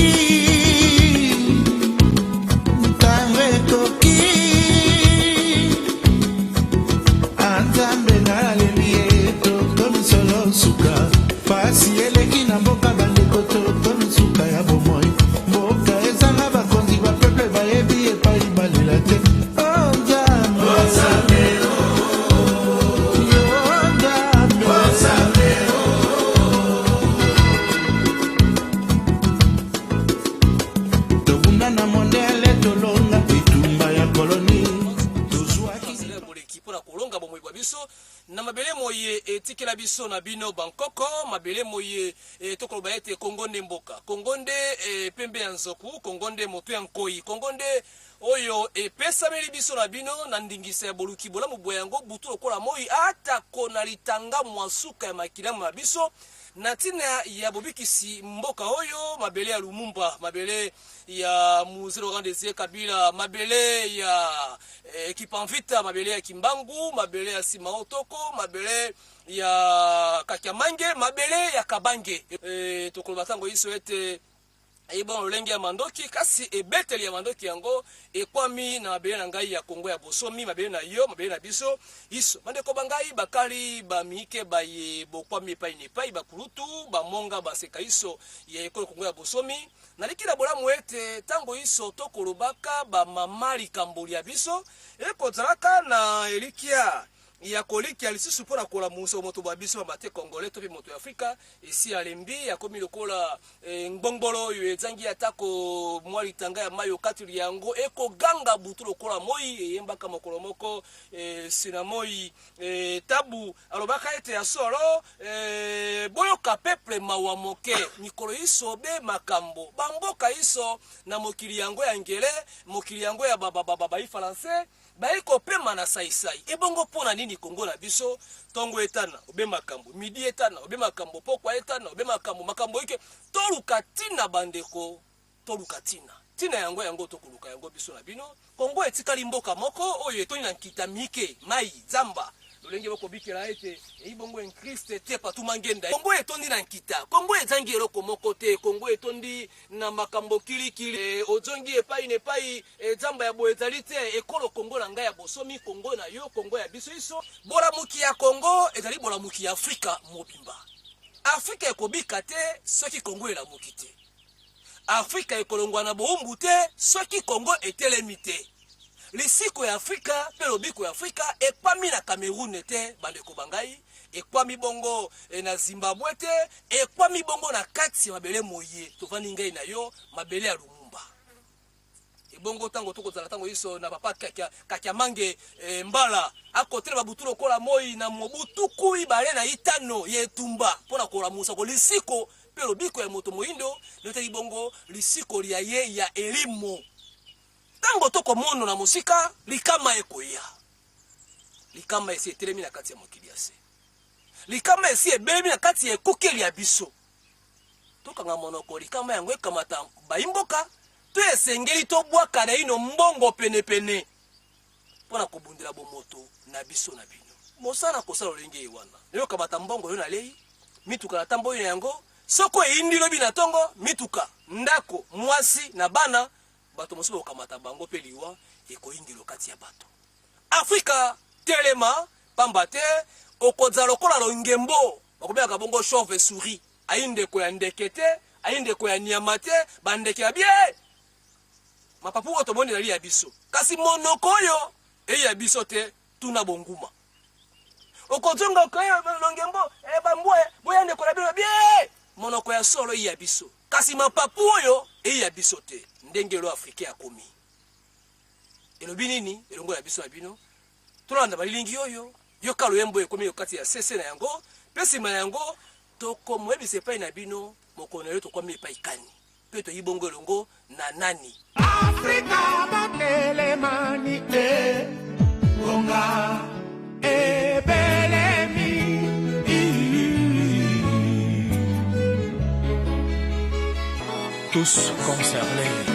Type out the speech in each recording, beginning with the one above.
ekoki, ntango ekoki. Ah, Nzambe naleli ye, tokomi solo suka. Pasi eleki na mboka bandeko, tokomi suka ya bomoi. Mboka ezanga bakonzi, ba peuple bayebi epai balela te. Oh Nzambe, yo Nzambe. Tobunda na mondele, tolonga bitumba ya koloni, tozwaki nzela ya boleki mpo na kolonga bomoi bwa biso na mabele moye etikela biso na bino bankoko. Mabele moye tokoloba ete Kongo nde mboka, Kongo nde pembe ya nzoku, Kongo nde moto ya nkoi, Kongo nde oyo epesameli biso na bino na ndingisa ya boluki bolamu bwa yango butu lokola moi, atako na litanga mwa suka ya makila ma biso na ntina ya bobikisi mboka oyo, mabele ya Lumumba, mabele ya Mzee Laurent Desire Kabila, mabele ya Kipanvita, mabele ya Kimbangu, mabele ya Simao Toko, mabele ya Kakiamange, mabele ya Kabange. Tokoloba ntango iso ete ebongo lolenge ya mandoki, kasi ebeteli ya mandoki yango ekwami na mabele na ngai ya Kongo ya bosomi, mabele na yo, mabele na biso iso. Bandeko ba ngai bakali bamike baye bokwami epai na epai, bakulutu bamonga baseka iso ya ekolo Kongo ya bosomi, naliki na bolamu ete ntango iso tokolobaka bamama likambo lya biso ekozalaka na elikya ya kolikia lisusu mpo na kolamusa moto bwa biso bamate Congolais to mpe moto ya Afrika esi alembi, akomi lokola ngbongbolo oyo ezangi atako mwa litanga ya mai okati yango ekoganga butu lokola moi. Eyembaka mokolo moko sina moi Tabu alobaka ete ya solo boyoka peuple mawa moke mikolo iso be makambo bamboka iso na mokili yango ya ngele, mokili yango ya babai français baye kopema na saisai. Ebongo mpo na nini Kongo na biso ntongo etana obe makambo, midi etana obe makambo, pokwa etana obe makambo, makambo ike? Toluka ntina bandeko, toluka ntina, ntina yango yango tokoluka yango biso na bino. Kongo etikali mboka moko oyo etondi na nkita mike, mai, zamba, lolenge bokobikela ete eyi bongo enkriste te patuma ngenda. Kongo etondi na nkita, Kongo ezangi eloko moko te, Kongo etondi na makambo kilikili. Ozongi epai na epai, zamba ya boye ezali te. Ekolo Kongo na ngai ya bosomi, Kongo na yo, Kongo ya biso iso. Bolamuki ya Kongo ezali bolamuki ya Afrika mobimba. Afrika ekobika te soki Kongo elamuki te. Afrika ekolongwa na bowumbu te soki Kongo etelemi te. Lisiko ya Afrika mpe lobiko ya Afrika ekwami na Cameroun te, bandeko ba ngai, ekwami bongo na Zimbabwe te, ekwami bongo na kati ya mabele moye tovandi ngai na yo, mabele ya Lumumba. Ebongo ntango tokozala ntango iso na papa Kakiamange Mbala akotela babutu lokola moi na mobu 25 ya etumba mpo na kolamusa ko lisiko mpe lobiko ya moto moindo, loteli bongo lisiko lya ye ya elimo. Ntango tokomono na mosika likama ekoya, likama esi etelemi na kati ya mokili ya se, likama esi ebelemi na kati ya ekukeli ya biso. Tokanga monoko, likama yango ekamata bayimboka, to esengeli tobwaka naino mbongo penepene mpo na kobundela bomoto na biso na bino. Mosala kosala lolenge ye wana, nayokamata mbongo yo nalei mituka na tamboli na yango, soko eyindi lobi na tongo, mituka, ndako, mwasi na bana, bato mosusu bakokamata bango mpe liwa ekoyingela kati ya bato. Afrika telema, pamba te okozala lokola longembo bakobengaka bongo chauve souris, ayi ndeko ya ndeke te, ayi ndeko ya nyama te, bandeke ya bie mapapu oyo tomoni ezali ya biso, kasi monoko oyo eyi ya biso te. Tuna bonguma okozonga okoya longembo bambwa boya ndeko na bino bie monoko ya solo eyi ya biso, kasi mapapu oyo eyi ya biso te. Ndenge elo africain akomi elobi nini elongo na biso na bino? Tolanda balilingi oyo, yoka loyembo ekomi kati ya sese na yango, mpe nsima yango tokomoyebisa epai na bino mokolo na yo tokomi epai kani mpe toyi bongo elongo na nani. Afrika batelemani e ngonga ebelemi. Tous concernés.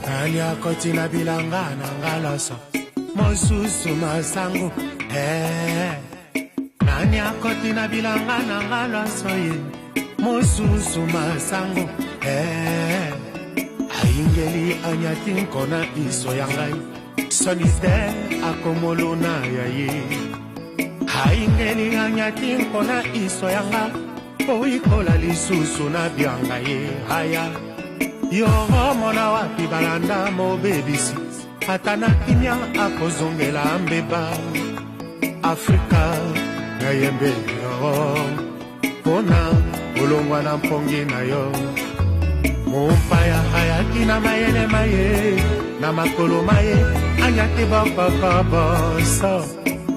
Nani akoti na bilanga na nga loso mosusu masango eh. Nani akoti na bilanga na nga loso ye? Mosusu masango eh, ayingeli anyati nkona iso ya ngai soni te akomolona ya ye ayingeli anyati nkona iso ya nga oyikola lisusu na bianga ye aya yo omona wapi balanda mobebisi ata na kimia akozongela mbeba Afrika nayembeli yo mpona kolongwa na mpongi na yo mompaya ayaki na mayele maye na makolo maye anyati bakoko boso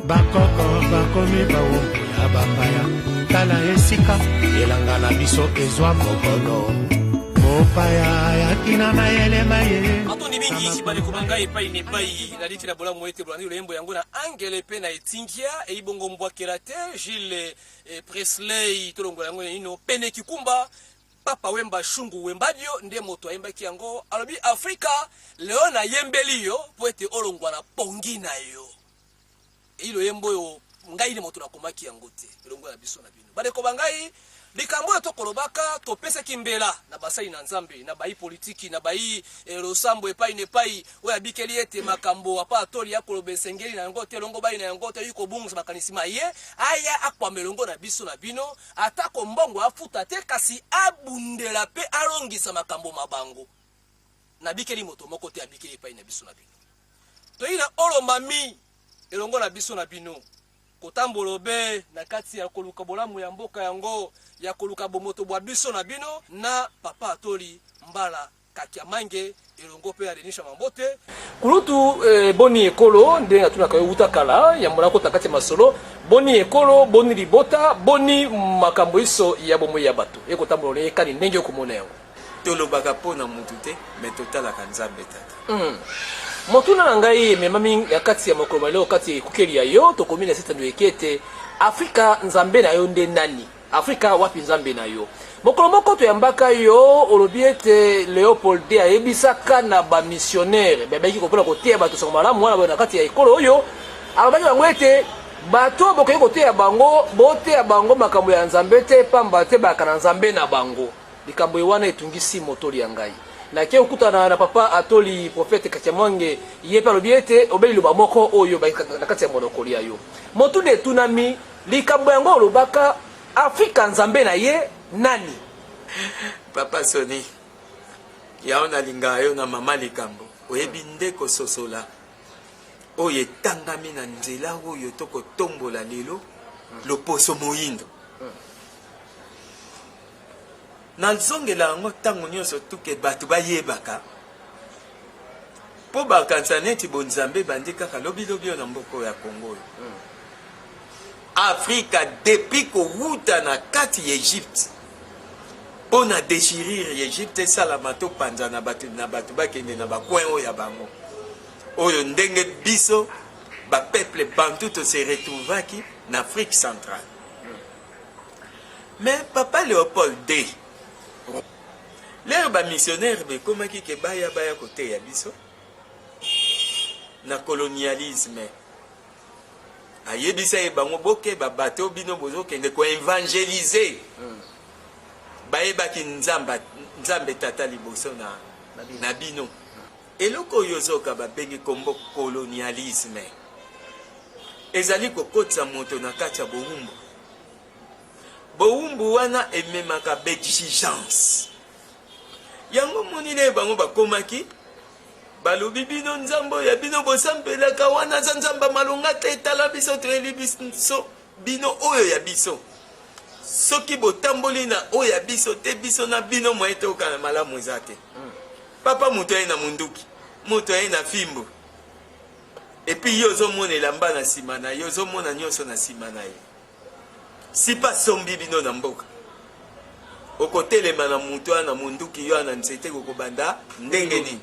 bakoko bakomi bawumbu ya bapaya tala esika elanga na biso ezwa mokolo mopaya ayaki na mayele maye. Matondi mingi bandeko ba ngai epai na epai. Naliki na bolamu ete bolandi loyembo yango na angele mpe na etingia eyi bongo mbwakela te Gilles eh, Presley tolongola yango ino pene kikumba Papa Wemba Shungu Wembadio nde moto ayembaki yango alobi Afrika leo nayembeli yo mpo ete olongwa na pongi na yo Eyi loyembo oyo ngai nde moto nakomaki yango te, elongo ya biso na bino. Bandeko ba ngai, likambo oyo tokolobaka, topesaki mbela na basali na Nzambe, na bayi politiki, na bayi eh, losambo epai na epai, oyo abikeli ete makambo apa atoli ya koloba esengeli na yango te, elongo bayi na yango te, ayi kobungisa makanisi ma ye, aya akwama elongo na biso na bino, atako mbongo afuta te, kasi abundela pe alongisa makambo ma bango. Nabikeli moto moko te, abikeli epai na biso na bino. Toyi na olomami elongo na biso na bino, kotambola obe na kati ya koluka bolamu ya mboka yango, ya koluka bomoto bwa biso na bino, na Papa Atoli Mbala Kakiamange elongo mpe na Denis Mambote. Kulutu eh, boni ekolo nde natunaka yo wuta kala yambo nakota kati ya masolo boni ekolo boni libota boni makambo iso ya bomoi ya bato ekotambola olenge kani ndenge okomona yango. Tolobaka po na mutu te mais totalaka Nzambe Tata. Hum. Motuna na ngai ememami na kati ya mokolo mwa lelo kati ya ekukeli ya yo, tokomi na sitando eke ete Afrika Nzambe na yo nde nani? Afrika wapi Nzambe na yo? Mokolo moko toyambaka yo olobi ete Leopold II ayebisaka na ba missionnaire babaki kopona koteya bato sango malamu wana na kati ya ekolo oyo, alobaki bango ete bato oyo bokoki koteya bango, boteya bango makambo ya Nzambe te, pamba te bayaka na Nzambe na bango. Likambo ye wana etungisi motoli ya ngai. Nake kokutana na papa Atoli prophète Kakiamwange, ye pe alobi ete obe liloba moko oyo na kati ya monoko lia yo. Motuna etunami, likambo yango olobaka Afrika Nzambe na ye nani? Papa Sony, yango nalingaka yo na mama likambo oyebi nde kososola oyo etangami na nzela oyo tokotombola lelo loposo moyindo. Nazongela yango ntango nyonso tuke bato bayebaka mpo bakanisa neti bonzambe ebandi kaka lobilobi oyo na mboka oyo ya Kongo oyo. Afrika depuis kowuta na kati ya Egypte mpo na déchirure ya Egypte esalama topanzana bato na bato bakende na bacoin oyo ya bango oyo ndenge biso ba peuple bantu to se retrouvaki na Afrique centrale. Mais papa Leopold ii lere ba missionnaire bekomaki ke baya baya koteya biso na colonialisme ayebisa ye bango bokeba bato bino bozokende koevangelize mm. bayebaki nzambe, nzambe tata liboso na, na bino eloko oyo ozoka babengi kombo colonialisme ezali kokotisa moto na kati ya bowumbu. Bowumbu wana ememaka b'exigence. Yango omoni ndenge bango bakomaki, balobi bino nzambe oyo ya bino bosambelaka wana aza nzambe ya malonga te, tala biso toyeli biso bino oyo ya biso. Soki botamboli na oyo ya biso te, biso na bino moyen toyokana malamu eza te. Papa moto aye na munduki, moto aye na fimbu. Et puis yo ozomona elamba na sima na ye, ozomona nyonso na sima na ye. Sipa asombi bino na mboka, okotelema na moto wana na monduki yo wana na nzete kokobanda ndenge nini?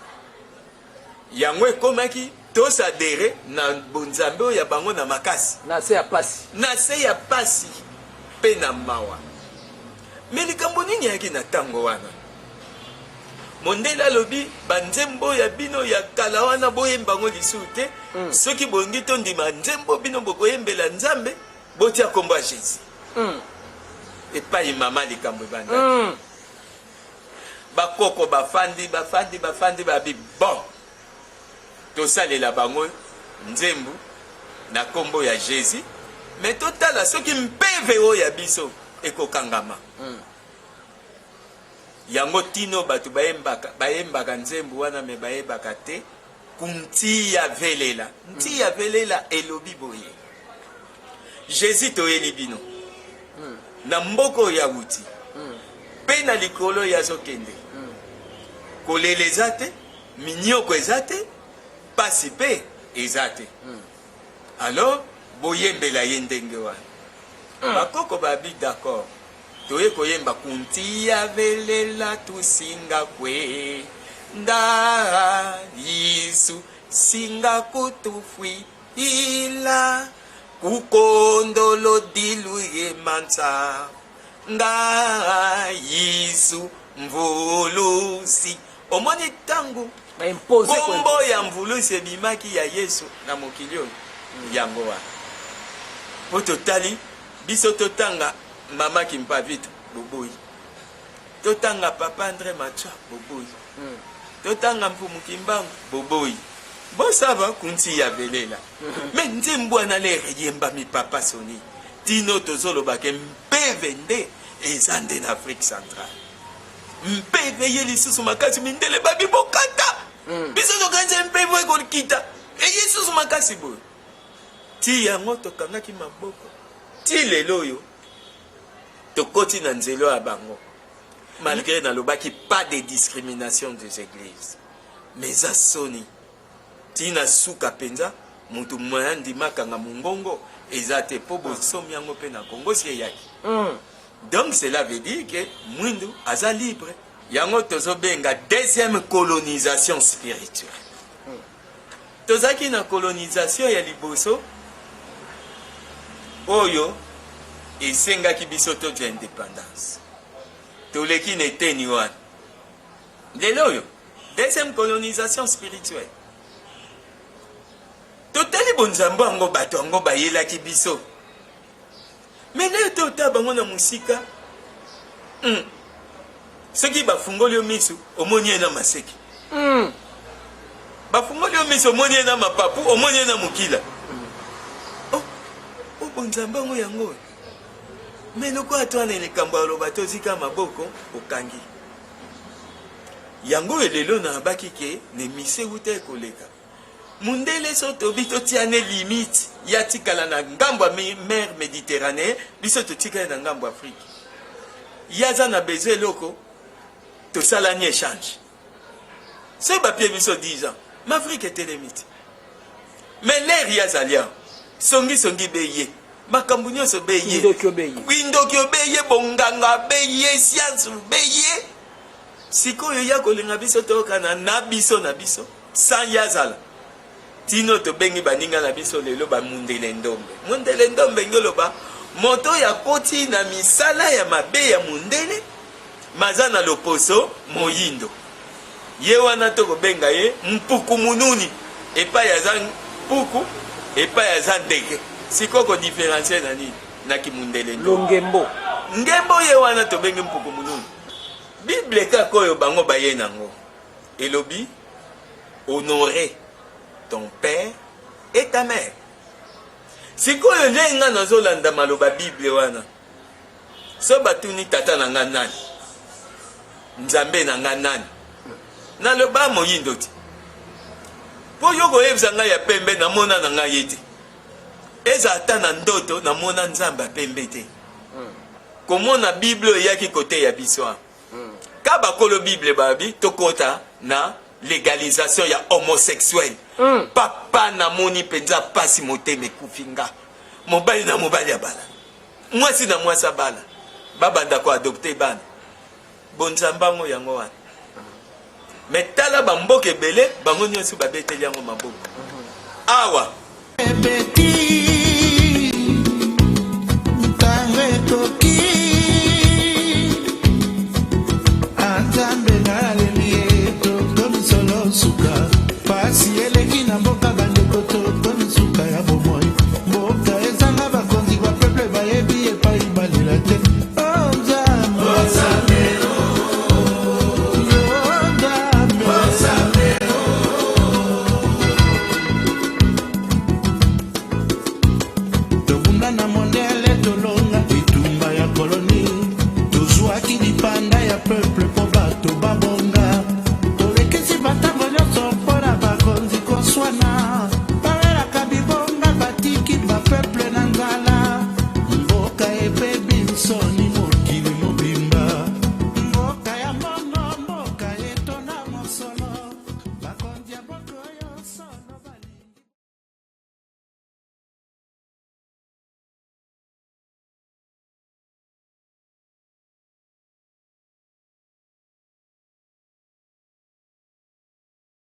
Yango ekomaki tosadere na bonzambe oyo ya bango na makasi, na se ya pasi, na se ya pasi mpe na mawa. Me likambo nini eyaki na ntango wana? Mondele alobi ba nzembo ya bino ya kala wana boyemba yango lisusu te. Mm. Soki bolingi tondima nzembo bino bokoyembela Nzambe, botia kombo ya Jesus. Mm. Epai mama likambo ebandaki. Bakoko bafandi, bafandi, bafandi, babi bon, tosalela bango nzembu na kombo ya Jesus, mais totala soki mpeve oyo ya biso ekokangama. Yango tino bato bayembaka, bayembaka nzembu wana mais bayebaka te kuntiya velela. Ntiya velela elobi boye, Jesus toyeli bino na mboka oyo awuti mpe na likolo oyo azokende, kolela eza te, minyoko eza te, pasi mpe eza te. Alors boyembela ye ndenge wana. Bakoko babi d'accord, toye koyemba kuntiya velela tusinga kwe nda Yesu singa kutufwi ila kukondolo dilu ye mansa nga Yesu mvulusi. Omoni ntango kombo ya mvulusi ebimaki ya Yesu na mokili oyo, yango wana po totali biso totanga mama Kimpavita boboyi, totanga papa Andre Matswa boboyi, totanga Mfumu Kimbangu boboyi, bosava kunti ya velela. Me nzembo wana lere eyembami papa Soni tino tozoloba ke mpeve nde eza nde na Afrique centrale. Mpeve ye lisusu makasi, mindele babi bokata biso tokanisa mpeve ekokita, eye lisusu makasi boye ti yango tokangaki maboko ti lelo oyo tokoti na nzela ya bango. Malgré nalobaki pas de discrimination des églises, mais eza soni ti na suka mpenza moto moya ndima akanga mongongo eza te, mpo bosomi yango mpe na Kongo si eyaki. Donc cela veut dire que mwindu aza libre. Yango tozobenga deuxième colonisation spirituelle. Tozalaki na colonisation ya liboso oyo esengaki biso tozwa indépendance, toleki na eteni wana. Lelo oyo deuxième colonisation spirituelle, totali bonzambe yango bato yango bayelaki biso, me lelo tota bango na mosika. Soki bafungoli yo miso, omoni ye na maseke. Bafungoli yo miso, omoni ye na mapapu, omoni ye na mokila. Oh, oh, bonzambe yango yango oyo. Me lokola to wana likambo aloba tozika maboko okangi yango oyo lelo nayabaki ke na emission ewuta ekoleka mundele so tobi totia ne limite ya tikala na ngambo ya mer Méditerranée, biso totikali na ngambo ya Afrique. Ye aza na besoin eloko, tosalani échange, soki bapie biso 10 ans ma Afrique etelemi te. Mais l'heure ye azali awa, songisongi be ye, makambo nyonso be ye, Kindoki obe ye. Kindoki obe ye, bonganga be ye, science be ye. Sikoyo ya kolinga biso toyokana na biso na biso sans ye azala tino tobengi baninga na biso lelo bamundele ndombe. Mundele ndombe ngi oloba moto oyo akoti na misala ya mabe ya mundele maza na loposo moyindo, ye wana tokobenga ye mpuku mununi. Epai aza mpuku, epai aza ndeke. Sikoyo kodifferencie na nini na kimundele ndombe? Longembo. Ngembo ye wana tobengi mpuku mununi. Bible kaka oyo bango baye nango elobi honorer ton père et ta mère. Sikoyo nde nga nazolanda maloba Bible wana, so batuni tata na nga nani, nzambe na nga nani, naloba moyindo te, mpo yo koyebisa ngai ya pembe namona na ngai ye te. Eza ata na ndoto namona nzambe ya pembe te. Komona Bible oyo eyaki koteya biso awa, ka bakolo Bible babi tokota na légalisation ya homosexuel. Papa namoni mpenza pasi, motema ekufi nga. Mobali na mobali abala, mwasi na mwasi abala, babanda koadopte bana. Bonzambe yango yango wana. Me tala bamboka ebele, bango nyonso babeteli yango maboko awa. Petit.